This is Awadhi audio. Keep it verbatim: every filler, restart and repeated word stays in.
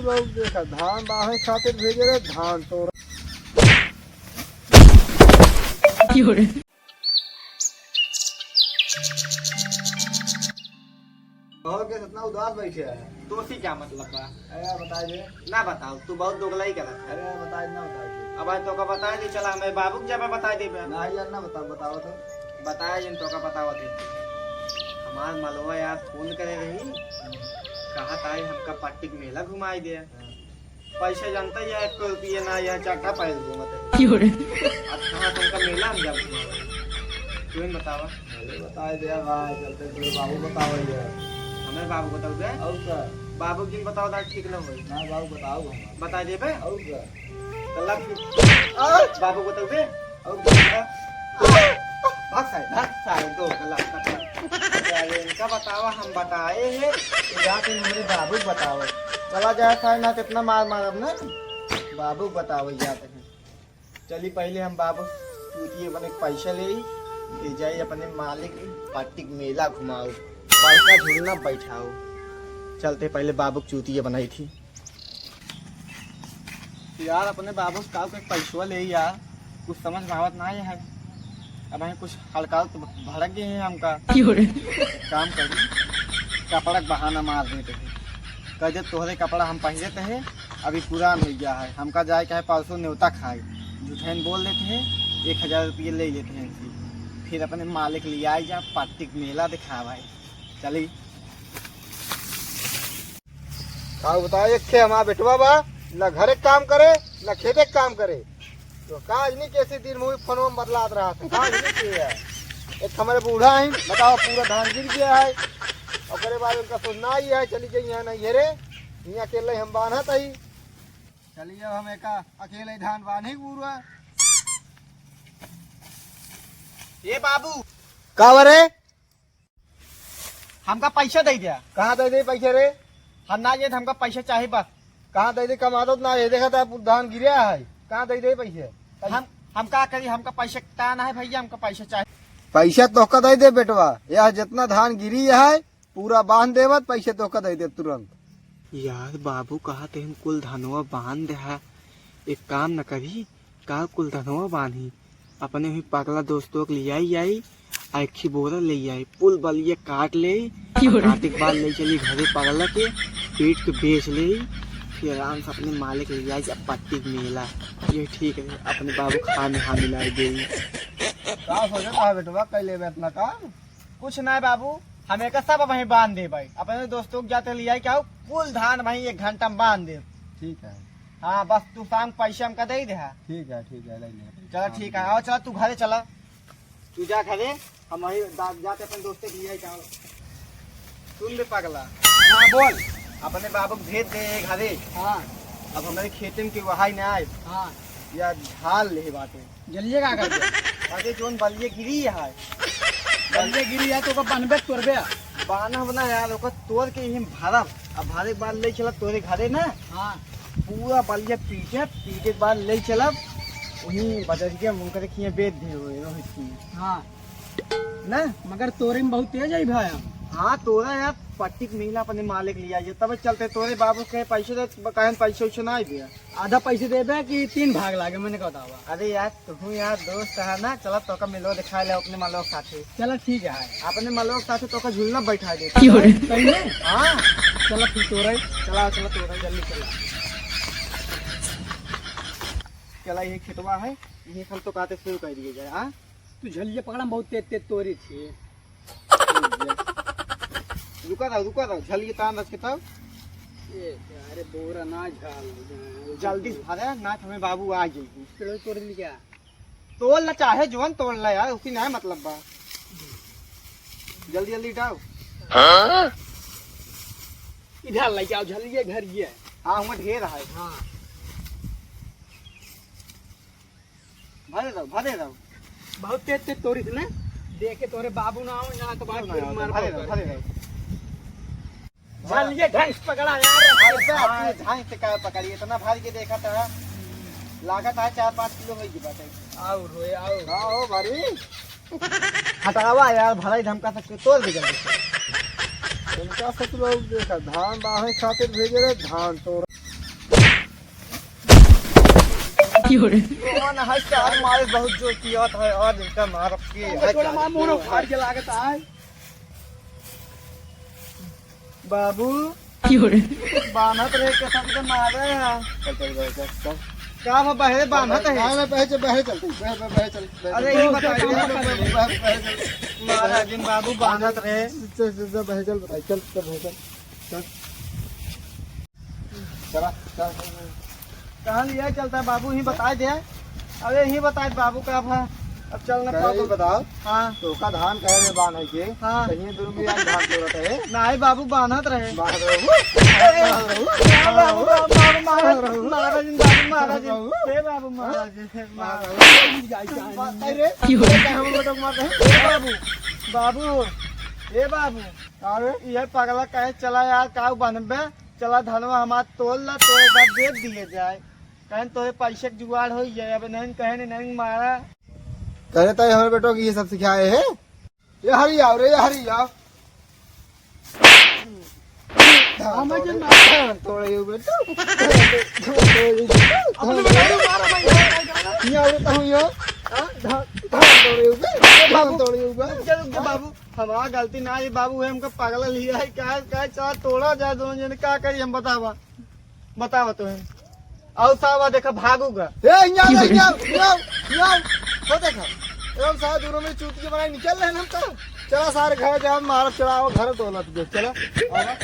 लोग देखा, धान बाहे खातिर भेजे रहे, धान तोड़ा। और क्या इतना उदास बैठे है? तोसी क्या मतलब बा? अरे यार, बता दे। ना बताओ, तू बहुत दोगलाई करत है। अरे यार, बता दे, ना बता दे। अब आज तोका बता दी, चला, हमें बाबू के जब बता देबे। ना यार, ना बता, बताओ तो। बताया जिन तोका बताओ दे। हमार मलवा यार फोन करे रही, कहा ताई हमका पट्टी के मेला घुमाई दे। हाँ। पैसा जानता ही है, एक रुपये ना, यह चाटा पायल दूंगा तेरे। क्यों रे? अब कहाँ तुमका मेला हम जब घुमावे? तू ही बतावा। अरे बता दे भाई, चलते तेरे बाबू बताओ ये। हमें बाबू बताओ बे? और का? बाबू जिन बताओ ता ठीक ना होई। ना बाबू बताओ हम। बता दे बे? और का? तो लग आ! बाबू बताओ बे? और का? भाग सारे, भाग सारे, दो गला कटा। अरे इनका बतावा, हम बताए हैं। तो जाके हमरे बाबू बताओ। चला जाए सारे, ना कितना मार मारब ना। बाबू बताओ जाते हैं। चली पहले हम बाबू चूतिए बने पैसा ले, ले जाई अपने मालिक के पट्टी के मेला घुमाओ, बड़का झूलना बैठाओ। चलते पहले बाबू के चूतिए बनाई थी। यार अपने बाबू से काऊ के पैसवा ले यार, कुछ समझ में आवत ना है। अब हम कुछ हड़काल तो भड़क गए हैं हमका। क्यों रे? काम करी, कपड़ा के बहाना मार देते हैं। कह दे तोहरे कपड़ा हम पहिरे थे, अभी पुरान हो गया है, हमका जाए के है परसों न्योता खाए। झूठैन बोल देते हैं, एक हजार रुपये ले लेते हैं इनसे। फिर अपने मालिक ले आए जा, पट्टी के मेला दिखावा है। चली। का बताओ, एक खे हमार बेटवा बा, ना घरे के काम करे, ना खेते के काम करे। तो का आज नहीं कैसे दिन मुँह फोन में बतलात रहा था, का आज नहीं किया है। एक हमारे बूढ़ा है, बताओ पूरा धान गिर गया है। ओकरे बाद उनका सोचना ही है, चली गई है नहीं है रे, यहाँ अकेले हम बान्हत ही। चलिए अब हम एका अकेले धान बान्ही पूरा। ए बाबू। का बा रे? हमका पैसा दे दिया। कहाँ दे दे पैसा रे? हम ना जाए, हमका पैसा चाही बस। कहाँ दे दे? कमातो तो ना है, देखा था धान गिरा है, कहाँ दे दे पैसे? हम, हम का करी, हमका पैसा का ना है भैया, हमका पैसा चाही। पैसा तोहका दे दे बेटवा, यह जितना धान गिरी है पूरा बांध देबत, पैसे तोहका दे दे तुरंत। यार बाबू कहा थे हम कुल धनवा बांध दे है, एक काम न करी, का कुल धनवा बांधी, अपने ही पगला दोस्तों के लियाई आई, आ एक ही बोरा ले आई, पुल बलिया काट ले, क्यों रे? काटे के बाद ले चली घरे पगला के, पीट के बेच ले, फिर आराम से अपने मालिक ले आई, जब पट्टी के मेला, ये ठीक है, अपने बाबू खाने हाथ मिलाई दे। का सोचत है बेटवा, कैले बे अपना काम? कुछ ना बाबू, हम एका सब वहीं बांध दे भाई, अपने दोस्तों के जाते लियाई क्या हो, कुल धान वहीं एक घंटा में बांध दे। ठीक है। हाँ, बस तू शाम के पैसे हमका दे दे है। ठीक है, ठीक है, ले ले। चला, ठीक है, आओ, चला, तू घरे चला, तू जा घरे, हम वही दा-, जाते अपन दोस्ते के लिए जाओ। सुन बे पगला। हाँ, बोल। अपने बाबू के भेज दे घरे। हाँ। अब हमारे खेते में के वहाई ना आए। हाँ। या झाल ले बाटे। जलिए का कर दे? अरे, जोन बलिए गिरी है। बलिए गिरी है तो ओकर बान्हबे तोड़बे? बान्हब ना यार, ओकर तोड़ के यही भरब। अब भरे के बाद ले चलब तोरे घरे ना। हाँ। पूरा बलिया पीटे, पीटे के बाद ले चलब वहीं बजरिया में उनकरे खिए बेच दे हुए रोहित की। हाँ। ना? मगर तोरे में बहुत तेज है भाई हम। हाँ, तोरा यार पट्टी के मेला अपने मालिक लिया, तब चलते तोरे बाबू के पैसे दे, कहन पैसे वैसे ना दे। आधा पैसे देबे कि तीन भाग लागे, मैंने का बतावा। अरे यार, तू यार दोस्त है ना, चला तोका मेलवा दिखा ले अपने मलवा के साथे। चला ठीक है। अपने मलवा के साथे तोका झूलना बैठा दे। क्यों रे? सही में? हाँ। चला फिर तोरे। चला, चला तोरे, जल्दी चला। चला, ये खेतवा है, ये हम तो काटे शुरू कर दिए जाए, हाँ? तू झलिया पकड़ा में बहुत तेज तेज तोरी थी। रुका रहो, रुका रहो, झलिया तान रख के तब। ए, अरे बोरा ना झाल। जल्दी भरे, ना तो हमें बाबू आ जाएगी। फिर तोड़ ली क्या? तोड़ ला चाहे जोन तोड़ ला यार, उसी ना मतलब बा। जल्दी जल्दी उठाओ। हाँ? इधर ले जाओ, झलिया घर ये। हाँ, हुआं ढेर है। हाँ। भरे रहो, भरे रहो। बहुत तेज तेज तोरी थी ना, देखे तोरे बाबू ना हो यहाँ तो बात ना फिर हो, मार भरे रहो, भरे रहो। झलिए ढंग से पकड़ा यार। अरे बे, हाँ। अपने झांक से का पकड़ी, इतना भारी के देखा था, लागत है चार पाँच किलो होई बाटे। और होए, और। का हो भारी? हटावा यार, भलाई धमका सकते, तोड़ दे जल्दी से। इनका ससुर लोग देखा, धान बाहे खातिर भेजे रहे, धान तोड़। क्यों रे? कौन है सार, मारे बहुत जोर किया था यार, इनका मार के अरे है थोड़ा सार मार, मोहन को। उखाड़ के लागत आए। बाबू, क्यों रे? बान्हत रहे, कैसा के मारे है? चल, चल, चल, चल, चल। का बा, बहरे बान्हत है? ना, ना, बहरे चल, बहरे चल, बहरे, बहरे, बहरे चल, बहरे अरे, चल। ये बताइए। बहरे, बहरे चल। महाराज जी, बाबू बान्हत रहे। चल, चल, चल, बहरे चल, बताइए, चल, चल, बहरे चल। चल। चला, चल, चल, चल। कहाँ लिया चलता है बाबू, ही बताए दे। अरे ही बताए बाबू का भा। अब चल न अरे पाबो। ये बताओ, हाँ। तो का धान कहे रे बान्हे के? हाँ। कहीं दूर में आज धान तोड़त है? नाहीं बाबू, बान्हत रहे। बान्हत रहे? अरे, बान्हत रहे? बाबू, बाबू, बाबू, महाराज, बान्हत रहे? महाराज, बाबू, महाराज, बाबू। हे बाबू, महाराज, हे महाराज। बान्हत रहे? अरे, क्यों? अरे, हम लोग मार रहे हैं। हे बाबू, बाबू, हे बाबू। अरे? ये पगला कहे चला यार, काऊ बनबे? चला धनवा हमार तोल ला, तोल बाद दे दिए जाए। कहें तोहे पैसे के जुगाड़ हो जाए, अब नहीं कहे नहीं मारा। करे तो हमारे बेटों की ये सब सिखाए है। ये हरी आओ रे, ये हरी आओ। धान हमें तोड़े, जो मारा। धान तोड़े हो बेटो। धान तोड़े हो बेटो। अपने बेटो मारा भाई, भाई, भाई, भाई। ये आओ रे, तो हम यो। हाँ? धान, धान तोड़े हो बेटो। धान तोड़े हो बेटो। रुक जा, रुक जा बाबू। हमार गलती ना है बाबू, है हमका पागल लिया है, क्या, क्या चला तोड़ा जाए दोनों जने, का करी हम बतावा, बतावा तो है। और सावा देखा भागूगा। ए, यहाँ, यहाँ, यहाँ, यहाँ, यहाँ, वो देखा। एकदम सारा दोनों में चूतिया बनाए निकल रहे हैं हम तो। चला सारे घर जा, मार चलाओ, घर दौलत दे, चला। आवा।